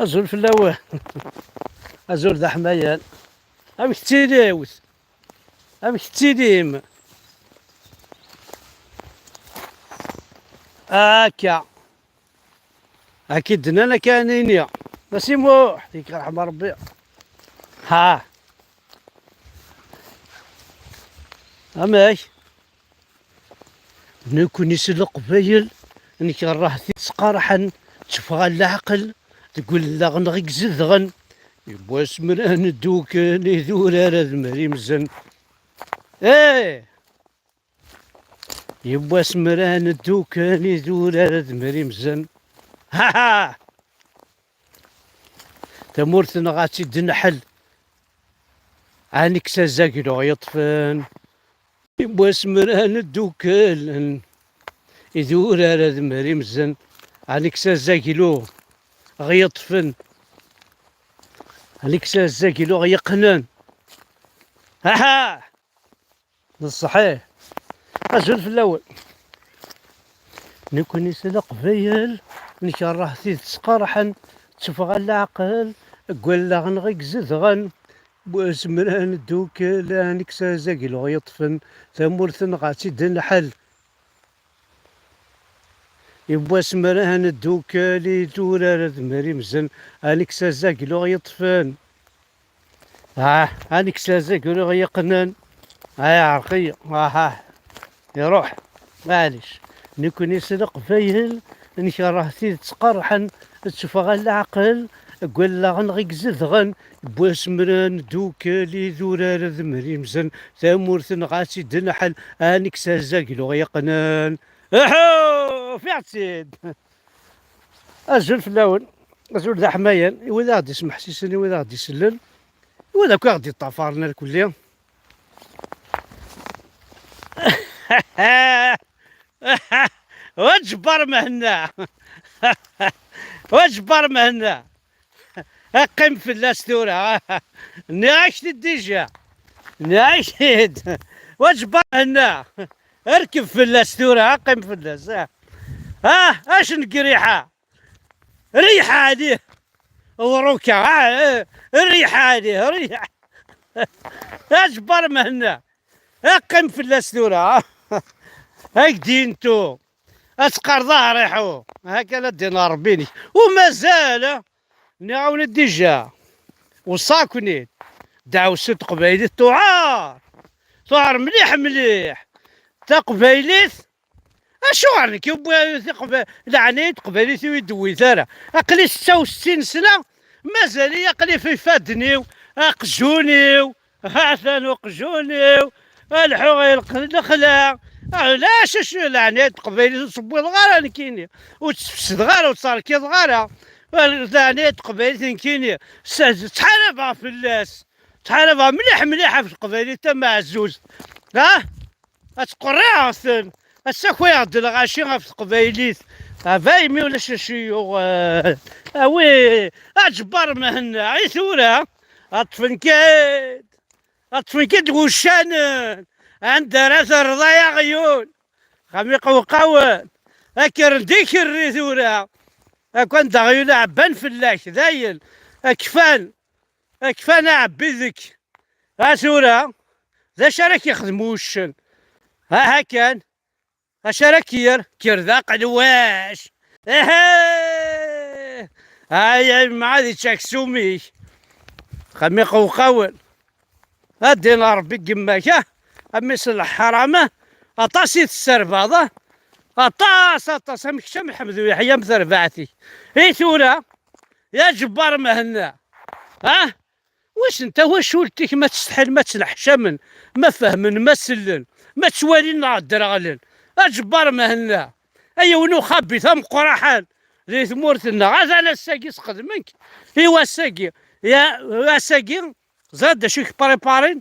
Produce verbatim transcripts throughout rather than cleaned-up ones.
Azul fell-awen. Azul d aḥmayan. Amek tettiliwt? Amek tettilim? Akka. Akka i d-nnan, akka nini. Nasi Muḥ, dik ṛeḥma Ṛebbi. Ha. Amek? Nekni s Leqbayel nkerreh tid sqerḥen, tteffeɣ leɛqel deg wallaɣ-nneɣ i izedɣen. Yiwwas mra neddukel i d urar ad mrimzen. Eh! Yiwwas mra neddukel i d urar ad mrimzen. Ha ha! Tamurt-nneɣ ad tt-id-nḥel. Ad nekkes azaglu ɣ-yeṭṭfen. Yiwwas mra neddukel i d urar ad mrimzen. Ad nekkes azaglu ɣ-yeṭṭfen. Ad nekkes azaglu ɣ-yeqqnen. Aha! D ṣṣeḥ, ih. Azul fell-awen. Nekni s Leqbayel nkerreh tid sqerḥen, tteffeɣ leɛqel deg wallaɣ-nneɣ i izedɣen. Yiwwas mra neddukel ad nekkes azaglu ɣ-yeṭṭfen, tamurt-nneɣ ad tt-id-nḥel. Yiwwas mra neddukel i d urar ad mrimzen, ad nekkes azaglu ɣ-yeṭṭfen. Ah, ad nekkes azaglu ɣ-yeqqnen. Ah, iɛreq-iyi. Ah, ah. Iruḥ. Maɛlic. Nekni s Leqbayel nkerreh tid ttqerḥen, tteffeɣ leɛqel deg wallaɣ-nneɣ i izedɣen. Yiwwas mra neddukel i d urar ad mrimzen, tamurt-nneɣ ad tt-id-nḥel, ad nekkes azaglu ɣ-yeqqnen. Aḥu! Ufiɣ-tt-id! Azul fell-awen, azul d aḥmayan, i wid aɣ-d-ismeḥsisen, i wid aɣ-d-isellen, i wid akk i aɣ-d-iṭṭafaren irkelli. Wa Ǧebbar Mhenna! Wa Ǧebbar Mhenna! Qqim fell-as tura! Nniɣ-ak-t-id dija! Nniɣ-ak-t-id! Wa Ǧebbar Mhenna! Rkeb fell-as tura, qqim fell-as! Ah, ah, acu n griḥa! Riḥ ɛli! Ḍruka, ah, riḥ ɛli, riḥ! A Ǧebbar Mhenna! Qqim fell-as tura! Agdintu! Ad teqqareḍ ah riḥu! Hakana ddin Ṛebbi-inek! U mazal! Nniɣ-awen-d dija! Weṣṣaken-id! Ddeɛwessu n teqbaylit tuɛer! Tuɛer mliḥ mliḥ! Taqbaylit Acuɣer nekk i wwiɣ tiqba-, leɛnaya n teqbaylit ur yi-d-tewwit ara? Aql-i setta u settin sna, mazal-iyi aql-i f ifadden-iw, aqjun-iw, ha-t-an uqjun-iw, a lḥuɣ i lqel-, lexla, ulac acu leɛnaya n teqbaylit ur tt-wwiḍeɣ ara nekkini, ur tt-sfesdeɣ ara, ur tt-rkiḍeɣ ara, leɛnaya n teqbaylit nekkini, s-, ttḥarabeɣ fell-as, ttḥarabeɣ mliḥ mliḥ ɣef teqbaylit tameɛzuzt, ha? Ad ttqerriɛeɣ-ten, ad ssakayeɣ-d lɣaci ɣef teqbaylit. Abay mi ulac acu yuɣ, eh, awi, a Ǧebbar Mhenna, i tura? Ad ṭṭfen-k-id, ad ṭṭfen-k-id wuccanen, anda ara terreḍ ay aɣyul? Xam iqewqawen, ad k-rren d ikerri tura, akk anda aɣyul ɛebban fell-ak, dayen, akfan, akfan aɛebbi deg, a tura, d acu ara k-ixdem wuccen? Aha kan, acu ara k-yerr? Kker d aqelwac! Ehe! Ay, ay, mɛad ičč aksum-ik! Xam iqewqawen! A ddin Ṛebbi n yemma-k, ah! A mmi-s n leḥram, ah! Aṭas i tesserbaḍ, ah! Aṭas, aṭas, am kečč, am Ḥmed u Yeḥya, am terbaɛt-ik. I tura, ya Ǧebbar Mhenna, ah! Wissen tawacult-ik ma ttsetḥin, ma ttneḥcamen, ma fehmen, ma sellen, ma ttwalin neɣ ddreɣlen. A Ǧebbar Mhenna, a yiwen uxabit ameqqraḥan di tmurt-nneɣ, atan ass-agi sxedmen-k i wass-agi. Ya, ass-agi, ẓriɣ d acu i k-préparin?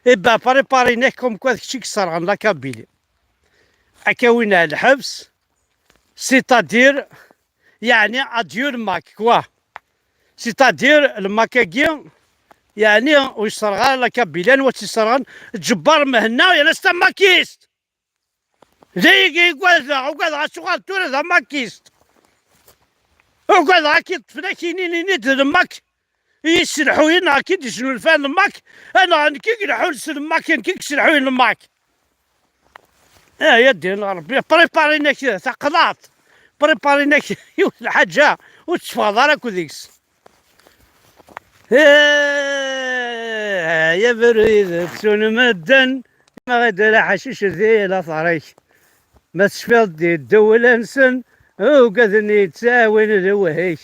Eh ben, préparin-ak comme quoi d kečč i yesserɣen la Kabylie. Ad k-awin ar lḥebs, c'est-à-dire, yeɛni adieu le Mac, quoi. C'est-à-dire, le Mac-agi, yeɛni ur yesserɣ ara la Kabylie, anwa tt-yesserɣen? Ǧebbar Mhenna, yerna c'est un maquiste. D ayagi i ugadeɣ, ugadeɣ ad tuɣal tura d amakist. Ugadeɣ ad k-iṭṭfen, ad k-inin ini-d d lmak i yesselḥuyen, neɣ ad k-id-isnulfan lmak, neɣ nekk i ileḥḥun s lmak, nekk i yesselḥuyen lmak. Ah, ya ddin Ṛebbi, préparer-nak taqlaḍt, préparer-nak yiwet lḥaǧa ur teffɣeḍ ara akk deg-s. Eh, ya abrid ttun medden, ma ɣider aḥacic di later-ik. Ma tecfiḍ di ddewla-nsen, ugaden yettawin lewhi-k.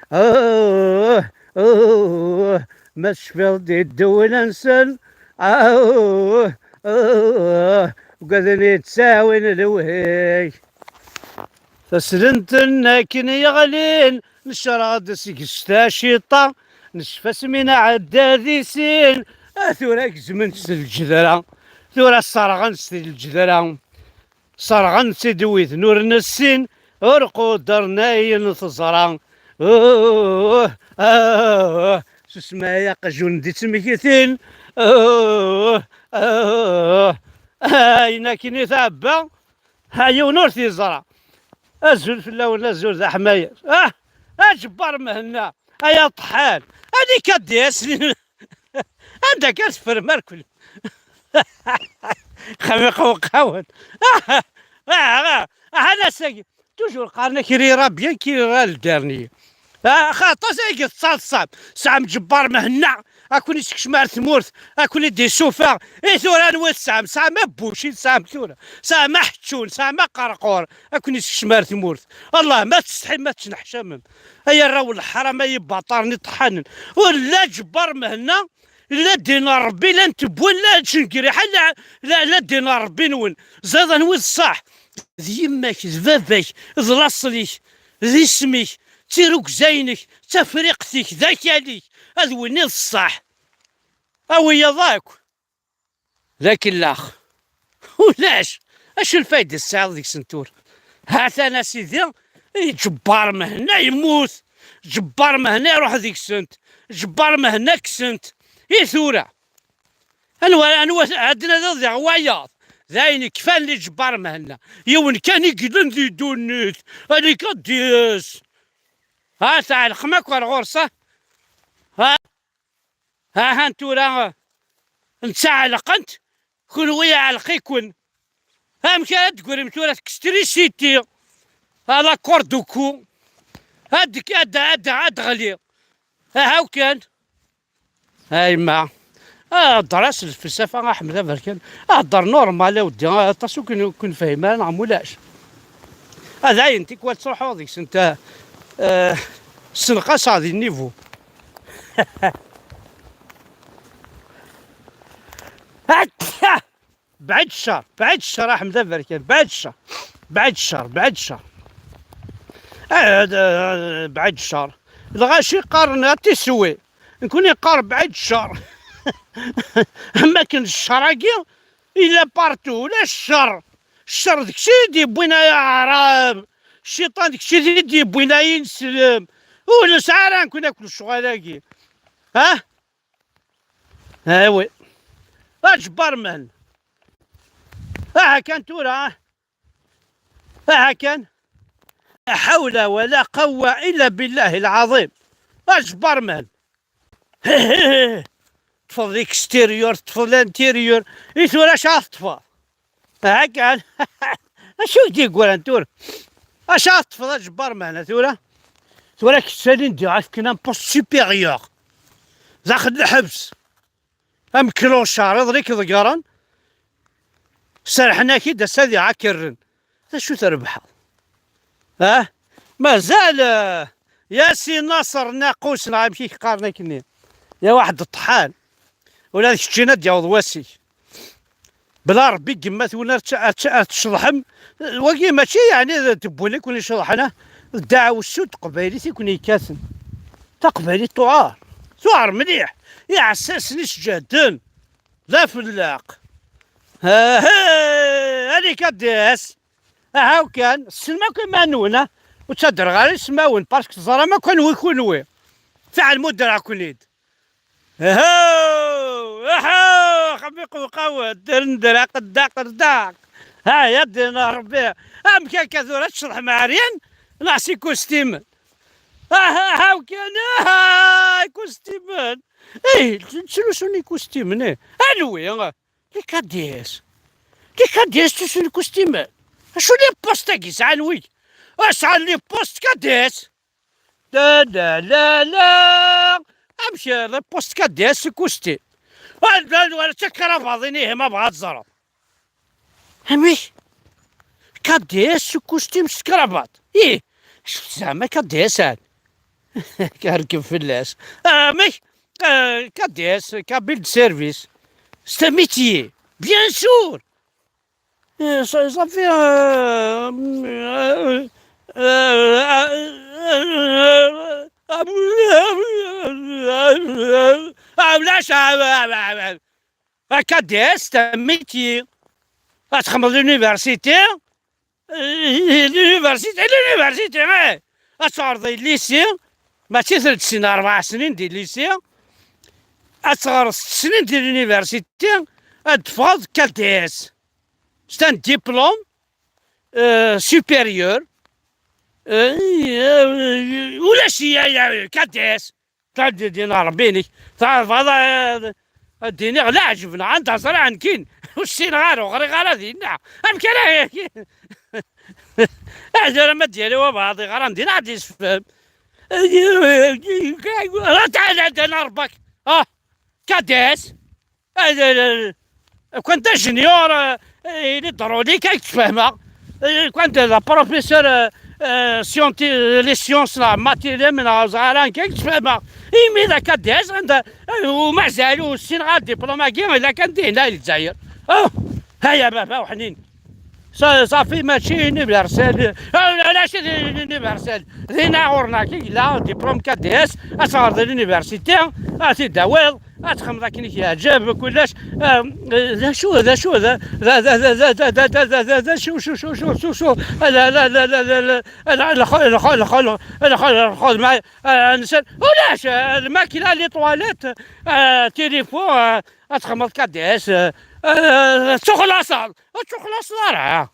Uh, uh, ma tecfiḍ di ddewla-nsen, uh, uh, ugaden yettawin lewhi-k. Taslent-n akken yeɣlin, necreɣ-d seg-s taciṭa, necfa asmi nɛedda di sin. Ah, tura gezmen-tt s lǧedra, tura sserɣen-tt di lǧedra, sserɣen-tt-id widen ur nessin, ur quddren ayen teẓra. Uh, uh, uh, susma ay aqjun di tmektin. Uh, uh, uh, ayen akken i tɛebba, ha, yiwen ur t-yeẓra. Azul fell-awen, azul d aḥmayer. Ah, aǧebbar Mhenna, ay aṭḥan, anika d-yasen. Anda akka teffrem arkel? Xamiq uqawen. Ah, ah, ah, ah, ass-agi, toujours qqaren-ak rira bien qui rira le dernier. Ah, xaṭas ay yettaḍsam. Sɛam ǧebbar Mhenna, a ken-isekcem ar tmurt, a ken-id-isuffeɣ. I tura anwa tesɛam? Tesɛam abbuci, tesɛam tura, tesɛam aḥeččun, tesɛam aqerqur, a ken-isekcem ar tmurt. Allah, ma tsetḥim, ma tettneḥcamem. Ay arraw n leḥram, ay ibaṭaren iṭeḥḥanen. Ur la ǧebbar Mhenna, la ddin n Ṛebbi, la n tewwin, la n tcengriḥa, la, la, la ddin n Ṛebbi-nwen. Ẓriḍ anwa i d ṣṣeḥ? D yemma-k, d baba-k, d laṣel-ik, d isem-ik, d tirugza-inek, d tafriqt-ik, d akal-ik. Ad win i d ṣṣeḥ. Awi-yaḍ akk. D akellax. Ulac. Acu lfayda tesɛiḍ deg-sent tura? Ha-t-an a sidi, ǧebbar Mhenna yemmut. Ǧebbar Mhenna iruḥ deg-sent. Ǧebbar Mhenna kksen-t. I tura? Anwa, anwa ad nadiḍ diɣ wayeḍ? D ayen kfan li ǧebbar Mhenna. Yiwen kan i yellan di ddunit. Anika d-yes. Ha, tɛelqem akk ar ɣur-s, ha? Ha? Ha, han tura, netta ɛelqent, kunwi iɛelq-iken. Amek ara d-tegrim tura tektrisiti? A la corde au cou. Ad, ad, ad, ad ɣliɣ. Aha kan. A yemma. Hḍer-as lfelsafa, a Ḥmed Aberkan. Hḍer normal, a weddi. Aṭas ur ken-, ur ken-fehim ara, neɣ mulac? A dayen, tikwal ttruḥuɣ deg-sent, eh, ssenqaseɣ di nnivu. Akka! Bɛid ccer, bɛid ccer, a Ḥmed Aberkan, bɛid ccer, bɛid ccer, bɛid ccer. Ah, d-, bɛid ccer. Lɣaci qqaren a tiswi, nekkni neqqar bɛid ccer. Am akken ccer-agi yella partout, ulac ccer. Ccer d kečč i d-yewwin ay aɛrab, cciṭan d kečč i d-yewwin ay ineslem. Ur nesɛi ara nekkni akk lecɣal-agi. Ha? Awi. Aǧebbar man. Aha kan tura. Aha kan. La ḥawla wa la qawwa illa billahi lɛaḍim. Aǧebbar man. Teṭṭfeḍ l'extérieur, teṭṭfeḍ l'intérieur. I tura acu ara teṭṭfeḍ? Aha kan. Acu i k-d-yeggran tura? Acu ara teṭṭfeḍ aǧebbar meɛna tura? Tura k-ttalin di ɣef-k un poste supérieur. Daxel n lḥebs. Am clochard, iḍelli k-ḍeggren. Serḥen-ak-id ass-a ad iɛakren. D acu trebḥeḍ? Ah? Mazal, eh, ya si Naṣer Naqus neɣ amek i k-qqaren akkenni. Ya waḥed ṭṭḥan. Ula d keččin ad d-yaweḍ wass-ik. Bla Ṛebbi, yemma-twen ar tc-, ar tc-, ar tceḍḥem. Wagi mačči yeɛni d tewwin i ken-iceḍḥen, ah. D ddeɛwessu n teqbaylit i ken-yekkaten. Taqbaylit tuɛer. Tuɛer mliḥ. Iɛessasen isǧehden. D afelleq. Aha, anika d-yas. Aha, kan, tessnem akk iman-nwen, ah. Ur ttadreɣ ara ismawen, parce que teẓram akk anwi kunwi. Fiɛel mudreɣ-ken-id. Aha, aha, xmiq uqawen, derndera, qedda, qedda. Ha, ya ddin Ṛebbi. Amek akka tura tceḍḥem ɛeryan? Neɣ s ikustimen? Aha, aha, kan, aha, ikustimen. Eh, ttlusun ikustimen, eh. Anwi? Les K D S. Les K D S ttlusun ikustimen. Acu les postes-agi sɛan wi? Ah, sɛan les postes K D S. La, la, la, la. Amek les postes K D S ikusti? Ah, la, la, la, d takrabaḍin, ihi ma bɣa ad ẓreɣ. Amek? K D S s ukustim s tkrabaḍ. Ih, zeɛma K D S ad kerkeb fell-as. Amek? Euh, K D S, Kabyle de service. C'est un métier, bien sûr. Euh, ça, ça fait, euh, euh, euh, euh, euh, euh, euh, euh, K D S, c'est un métier. Ad txedmeḍ l'université, euh, l'université, l'université, eh. Ad teɣreḍ lycée, mačči tred snin, rebɛa snin di lycée. Ad teɣreḍ sett snin di l'université, ad teffɣeḍ K D S. C'est un diplôme, euh, supérieur. Euh, euh, ulac ya, ya, K D S. Taddi din Ṛebbi-inek. Tɛerfeḍ, eh, ad d-iniɣ leɛǧeb neɣ anda ẓriɣ nekkin. Ur ssineɣ ara, ur ɣriɣ ara dinna. Amek ara, eh, tura ma d-yali wabɛaḍ iɣran dinna ad d-yessefhem. Ṛuḥ tɛala dinna Ṛebbak. Ah, K D S. Eh, eh, eh, كنت ingénieur, eh, il est hydraulique, ad k-fehmeɣ. Eh, كنت la professeur, eh, eh, scienti-, les sciences, la matière, neɣ ẓɣaran, ad k-fehmeɣ. Imi d K D S, anda, eh, u mazal ur ssineɣ ara diplôme-agi, illa kan dinna i Lezzayer. Oh, haya baba uḥnin. Sa-, صافي, ماشي universel. Ah, ulac universel. Dinna ɣur-neɣ i yella diplôme K D S, ad teɣreḍ di l'université, ad t-id-tawiḍ, ad txedmeḍ akken i k-yeɛǧeb, kullec. Ah, d acu, d acu, d, d, d, d, d, d, d, d, d, d, d, شو، شو، شو، شو، شو، شو، لا، لا، لا، لا، لا، لا، لا، الخ-، الخ-، الخ-، الخ-، الخدمة، آه، نسال، ulac, آه، الماكلة، les toilettes, آه، téléphone, آه، ad txedmeḍ K D S, آه، آه، ad tuxlaṣeḍ, ad tuxlaṣeḍ ara.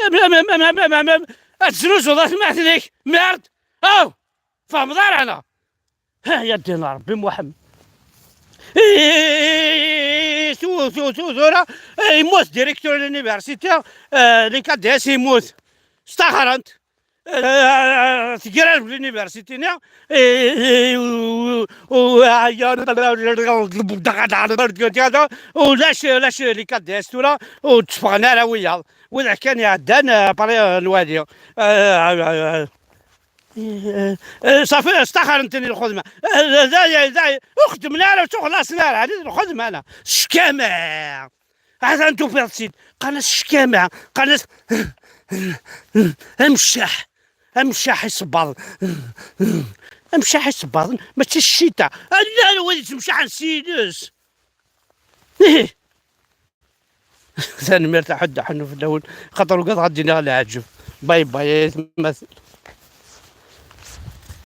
Am, am, am, am, am, am, am, ad teznuzuḍ atmaten-ik, merde. Aw, fehmeḍ ara neɣ? Ha, ya ddin Ṛebbi Muḥemmed. Ih, tu, tu, tu, tura, eh, yemmut directeur l'université, eh, les K D S yemmut. Staxren-t. Eh, tegrareb l'université-nni. Eh, eh, u, u, u, ulac, ulac les K D S tura, ur tteffɣen ara wiyaḍ. Widak kan iɛeddan, eh, après, eh, lwali. Eh, eh, eh, Eh, eh, صافي, staxren-ten i lxedma. Eh, da, da, da, ur xeddmen ara, ur ttxelaṣen ara, ɛni d lxedma, ala. Ccama! Atan tufiḍ-tt-id. Qqaren-as ccama. Qqaren-as ameccaḥ. Ameccaḥ isebbaḍen. Ameccaḥ isebbaḍen, mačči s ccita. Ala, ala, wid yettemcaḥen s yiles. Ih. Tanemmirt a Ḥedd, ḥennu fell-awen, xaṭer ugadeɣ ad d-iniɣ leɛǧeb. Bye bye, ay atmaten.